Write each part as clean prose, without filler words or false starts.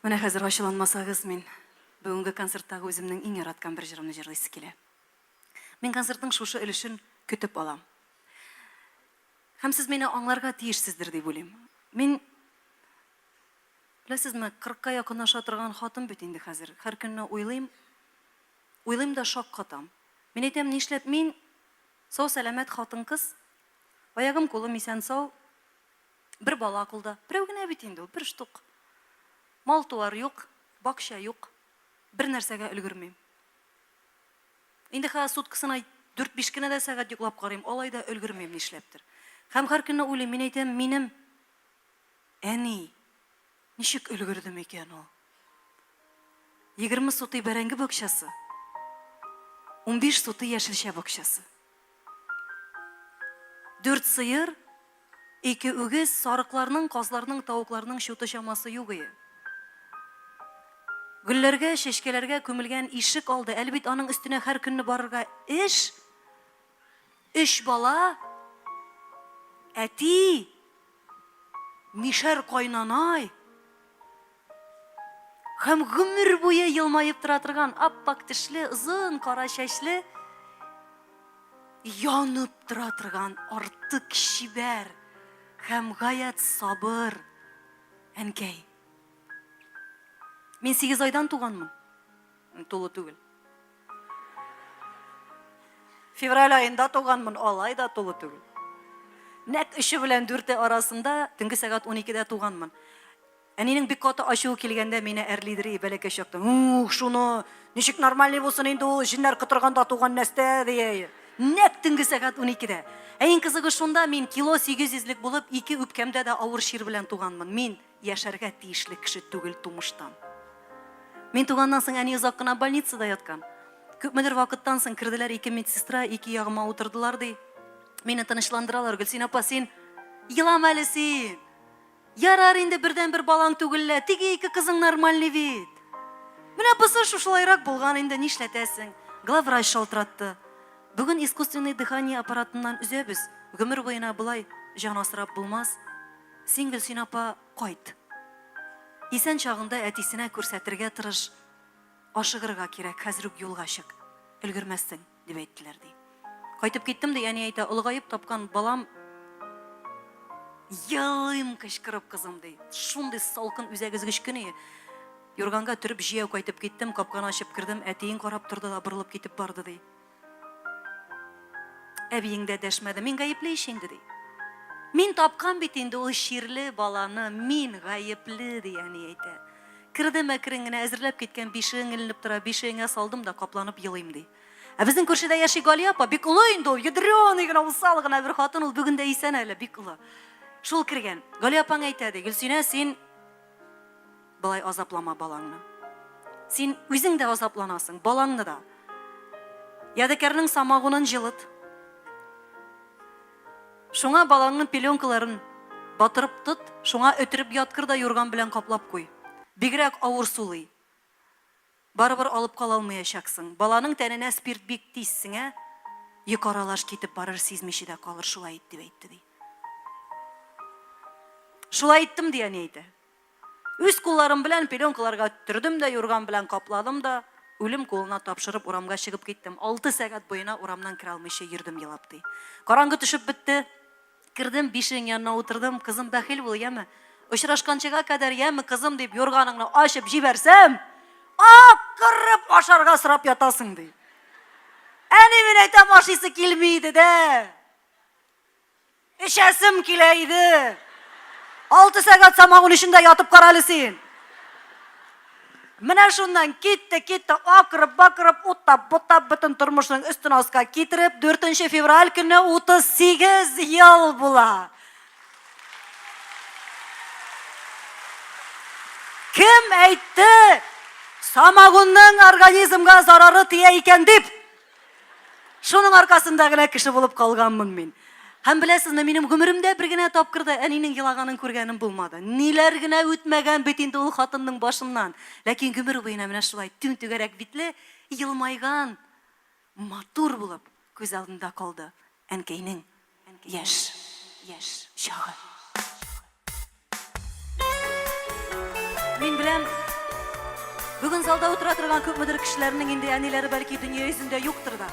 Менә хәзер ачуланмасагыз, мин бүгенге концерттагы үземнең иң яраткан бер җырымны җырлыйсы килә. Мин концертның шушы өлешен көтеп алам. Һәм сез мине аңларга тиешсездер дип уйлыйм. Мин, беләсезме, кырыкка якынлаша торган хатын бит инде хәзер. Һәр көнне уйлыйм, уйлыйм да шаккатам. Мин әйтәм, нишләп мин, сау-сәламәт хатын-кыз, аягым-кулым исән-сау, бер бала кулда, берәү генә бит инде ул, бер штук. Мал-туар юк, бакча юк, бер нәрсәгә өлгермим. Инде хәзер суткасына дүрт-биш кенә дә сәгать йоклап карыйм, алай да өлгермим нишләптер. Һәм һәр көнне уйлыйм, мин әйтәм, минем әни ничек өлгерде микән ул? 20 сутый бәрәңге бакчасы, 15 сутый яшелчә бакчасы. Дүрт сыер, ике үгез, сарыкларның, казларның, тавыкларның чуты-чамасы юк ие. Гөлләргә, чәчкәләргә күмелгән ишек алды, әле бит аның өстенә һәр көнне барырга эш, өч бала, әти, мишәр кайнанай һәм гомер буе елмаеп тора торган ап-ак тешле, озын кара чәчле, янып тора торган артык чибәр һәм гаять сабыр әнкәй. Мин 8 айдан туганмын. Тулы түгел. Февраль аенда туганмын, алай да тулы түгел. Нәкъ өче белән дүрте арасында төнге сәгать 12-дә туганмын. Әнинең бик каты ачуы килгәндә мине әрлидер и бәләкәй чакта. Ух, шуны ничек нормальный булсын инде ул, җеннәр котырганда туган нәстә, дия. Нәкъ төнге сәгать 12-дә. Ә иң кызыгы шунда, мин кило 800лек булып, ике үпкәмдә дә авыр чир белән туганмын. Мин яшәргә тиешле кеше түгел тумыштан. Мин туганнан соң әни озак кына больницада яткан. Күпмедер вакыттан соң керделәр ике медсестра, ике ягыма утырдылар ди. Мине тынычландыралар, Гөлсин апа, син елама әле син. Ярар инде бердәнбер балаң түгел лә, теге ике кызың нормальный бит. Менә бусы шушылайрак булган инде, нишләтәсең? Главврач шалтыратты. Бүген искусственный дыхание аппаратыннан өзәбез, гомер буена болай җан асрап булмас. Син, Гөлсин апа, кайт. Исән чагында әтисенә күрсәтергә тырыш. Ашыгырга кирәк, хәзер үк юлга чык. Өлгермәссең, дип әйттеләр, ди. Кайтып киттем, ди, әни әйтә, олыгаеп тапкан балам елыйм кычкырып, кызым, ди. Шундый салкын үзәк өзгеч көн ие. Юрганга төреп җияү кайтып киттем, капканы ачып кердем, әтиең карап торды да борылып китеп барды, ди. Әбиең дә дәшмәде. Мин гаепле ич инде, ди. Мин тапкан бит инде ул чирле баланы, мин гаепле, ди әни әйтә. Кердем әкрен генә, әзерләп киткән бишегең эленеп тора, бишегеңә салдым да капланып елыйм, ди. Ә безнең күршедә яши Галия апа, бик олы инде ул, ядреный гына, усал гына бер хатын, ул бүген дә исән әле, бик олы. Шул кергән. Галия апаң әйтә, ди, Гөлсинә, син Болай азаплама балаңны. Син үзең дә азапланасың, балаңны да. Ядекәрнең самогонын җылыт. Шуңа балаңның пеленкаларын батырып тот, шуңа өтереп яткыр да юрган белән каплап куй. Бигрәк авыр сулый. Барыбер алып кала алмаячаксың. Баланың тәненә спирт бик тиз сеңә, йөк аралаш китеп барыр, сизмичә дә калыр, шулай ит, дип әйтте, ди. Шулай иттем, ди әни әйтә. Үз кулларым белән пеленкаларга төрдем дә, юрган белән капладым да, үлем кулына тапшырып урамга чыгып киттем. Алты сәгать буена урамнан керә алмыйча йөрдем елап, ди. Караңгы төшеп бетте. Кердем, бишегең янына утырдым. Кызым, бәхил бул, яме. Очрашканчыга кадәр, яме, кызым, дип юрганыңны ачып җибәрсәм, акырып ашарга сорап ятасың, ди. Әни, мин әйтәм, ашыйсы килми иде дә. Эчәсем килә иде. Алты сәгать самогон эчендә ятып кара әле син. Менә шуннан китте, китте, акырып, бакырып, уттап, буттап, бөтен тормышның өстен аска китереп, 4 февраль көне 38 ел була. Кем әйтте, самогонның организмга зарары тия икән дип? Шуның аркасында гына кеше булып калганмын мин. Һәм беләсезме, минем гомеремдә бер генә тапкыр да әнинең елаганын күргәнем булмады. Ниләр генә үтмәгән бит инде ул хатынның башыннан. Ләкин гомер буена менә шулай түм-түгәрәк битле, елмайган, матур булып күз алдында калды әнкәйнең яшь, яшь чагы. Мин беләм. Бүген залда утыра торган күпмедер кешеләрнең инде әниләре бәлки дөнья йөзендә юктыр да.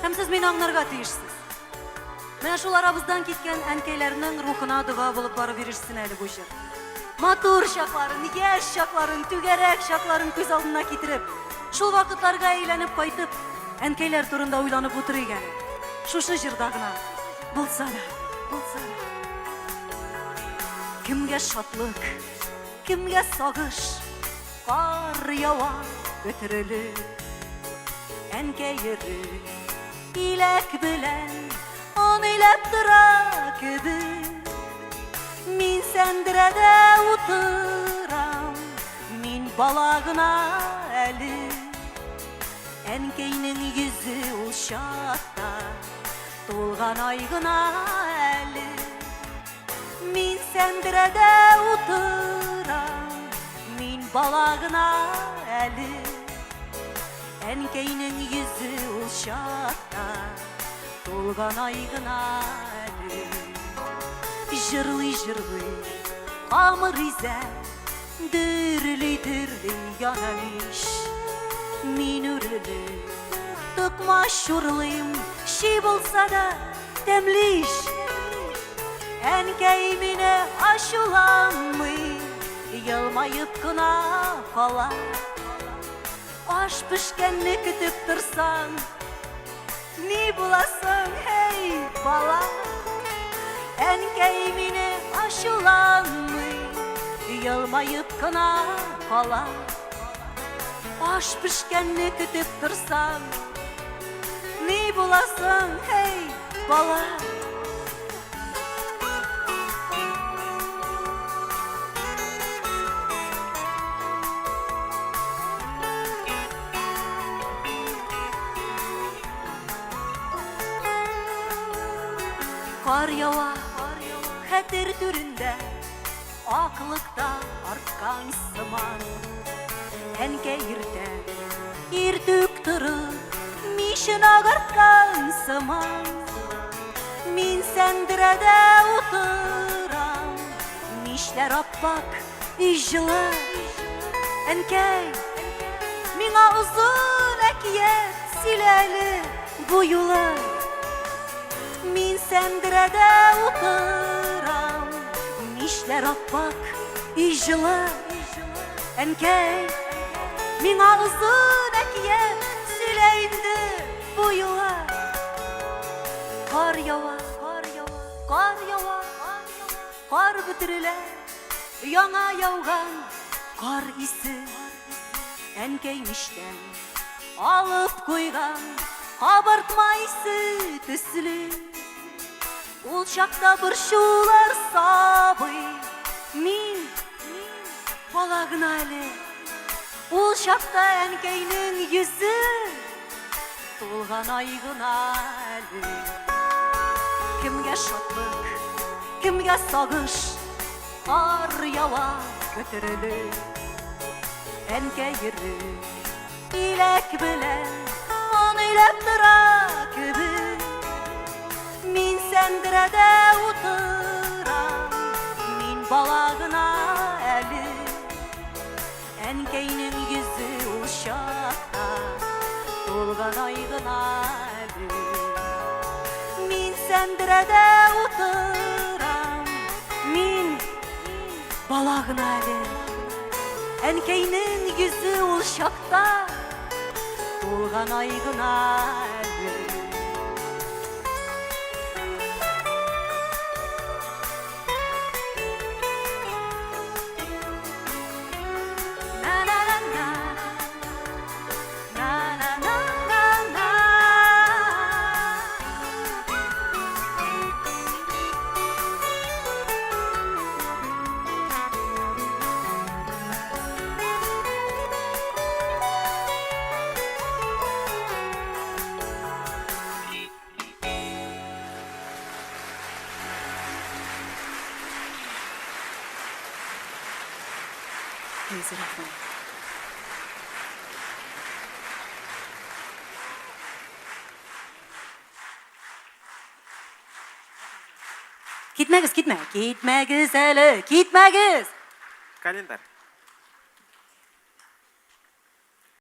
Һәм сез мине аңнарга тиешсез. Менә шул арабыздан киткән әнкәйләрнең рухына дога булып барып ирешсен әле бу җыр. Матур чакларын, яшь чакларын, түгәрәк чакларын күз алдына китереп, шул вакытларга әйләнеп кайтып, әнкәйләр турында уйланып утырыйк әле. Шушы җырда гына булса да, булса да. Кемгә шатлык, кемгә сагыш, кар ява бөтерелеп. Әнкәй йөри Иләк белән он иләп тора кебек. Мин сәндерәдә утырам, мин бала гына әле. Әнкәйнең йөзе ул чакта тулган ай гына әле. Мин сәндерәдә утырам, мин бала гына әле. Әнкәйнең йөзе ул чакта тулган ай гына әле. Җырлый-җырлый камыр изә, дөрли-дөрли яна мич. Мин үрелеп токмач урлыйм, чи булса да тәмле ич. Әнкәй мине ачуланмый, елмаеп кына кала. Аш пешкәнне көтеп торсаң, ни була соң, һәй, бала? Әнкәй мине ачуланмый, елмаеп кына кала. Аш пешкәнне көтеп торсаң, ни була соң, һәй, бала? Кар ява, хәтер түрендә, аклыкта арткан сыман. Әнкәй иртә, иртүк торып, мичен агарткан сыман. Мин сәндерәдә утырам, мичләр аппак, Өй җылы, әнкәй, миңа озын әкият сөйлә әле бу юлы. Мин сәндерәдә утырам, мичләр аппак, өй җылы. Әнкәй, миңа озын әкият сөйлә инде бу юлы. Кар ява, кар ява, кар ява, кар бөтерелә. Яңа яуган кар исе Әнкәй мичтән алып куйган Кабартма исе төсле. Ул чакта борчулар сабый, Мин бала гына әле. Ул чакта әнкәйнең йөзе Тулган ай гына әле. Кемгә шатлык, кемгә сагыш, Кар ява бөтерелеп. Әнкәй йөри иләк белән, Он иләп тора кебек. Мин сәндерәдә утырам, Мин бала гына әле. Әнкәйнең йөзе ул чакта тулган ай гына әле. Мин сәндерәдә утырам, мин бала гына әле. Әнкәйнең йөзе ул чакта тулган ай гына әле. Рәхмәт. Китмәгез, китмә. Китмәгез әле, китмәгез. Календарь.